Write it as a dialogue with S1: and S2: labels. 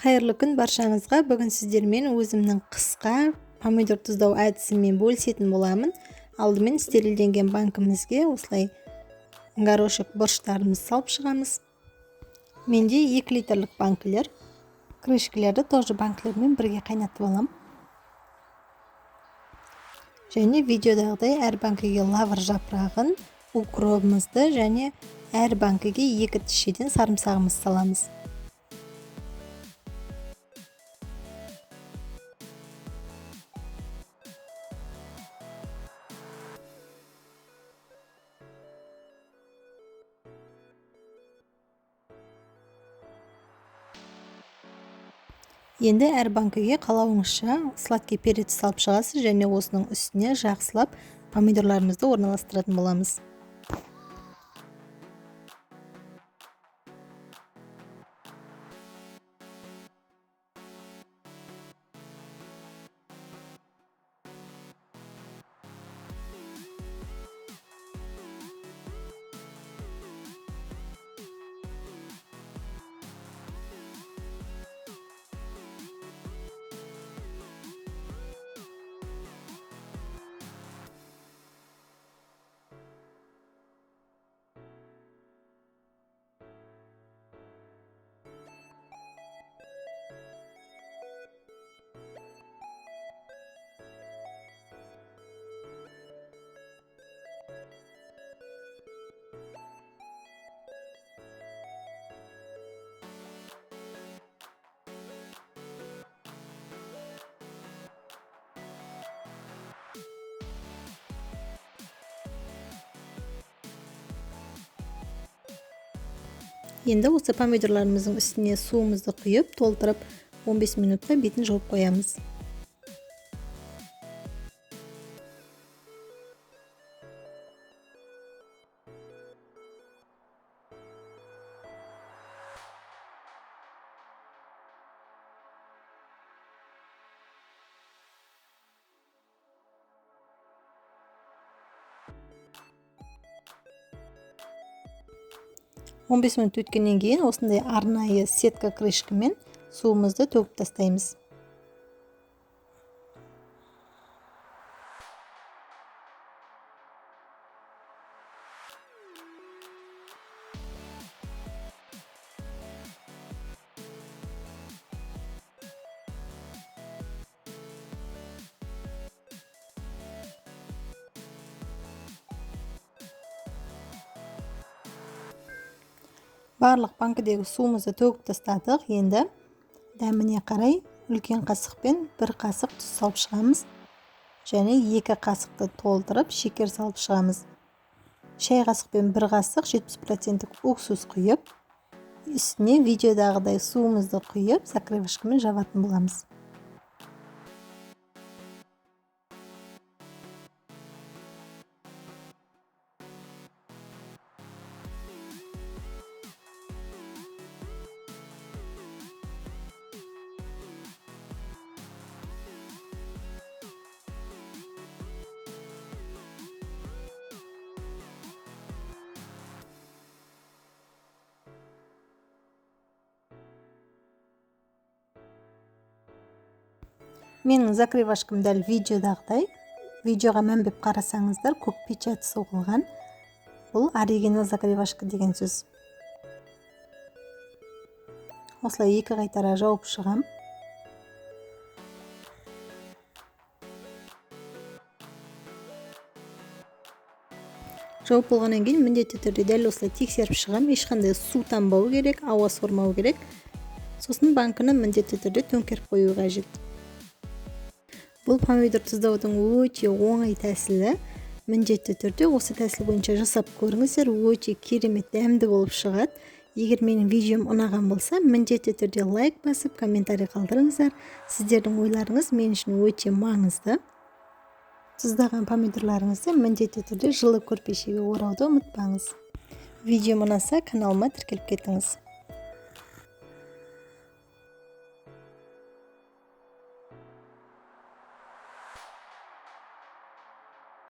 S1: Қайырлы күн баршаңызға. Бүгін сіздермен өзімнің қысқа помидор тұздау әдісімен бөлісетін боламын. Алдымен стерилденген банкімізге осылай горошек бұрыштарымызды салып шығамыз. Менде 2 литрлік банкілер. Крышкілерді тоже банкілермен бірге қайнатып аламын. Және видеодағыдай әр банкіге лавр жапырағын, укробымызды және әр банкіге 2 тісшеден сарымсағымызды саламыз. Енді әр банкіге қалауыңызша сладкий перец салып шығасыз және осының үстіне жақсылап помидорларымызды орналастыратын боламыз. Енді осы помидорларымыздың үстіне суымызды құйып, толтырып 15 минутқа бетін жауып қоямыз. Он бес минут өткеннен кейін осындай арнайы сетка крышкамен суымызды төгіп тастаймыз. Барлық банкідегі суымызды төгіп тастадық. Енді дәміне қарай үлкен қасықпен 1 қасық тұз салып шығамыз. Және 2 қасықты толтырып шекер салып шығамыз. Шай қасықпен 1 қасық 70% уксус құйып, үстіне видеодағыдай суымызды құйып, закрывашкамен жабатын боламыз. Менің закрывашкам дәл видеодағыдай. Видеоға мән беріп қарасаңыздар, көк печать соғылған. Бұл оригинал закрывашка деген сөз. Осылай 2 қайтара жауып шығам. Жауып болғаннан кейін міндетті түрде дәл осылай тексеріп шығам. Ешқандай су тамбау керек, ауа сормау керек. Сосын банкіні міндетті түрде төңкеріп қою қажет. Бұл помидор тұздаудың өте оңай тәсілі. Міндетті түрде осы тәсіл бойынша жасап көріңіздер, өте керемет дәмді болып шығады. Егер менің видеом ұнаған болса, міндетті түрде лайк басып, комментарий қалдырыңыздар. Сіздердің ойларыңыз мен үшін өте маңызды. Тұздаған помидорларыңызды міндетті түрде жылы көрпешеге орауды ұмытпаңыз. Видеом ұнаса, каналыма тіркеліп кетіңіз.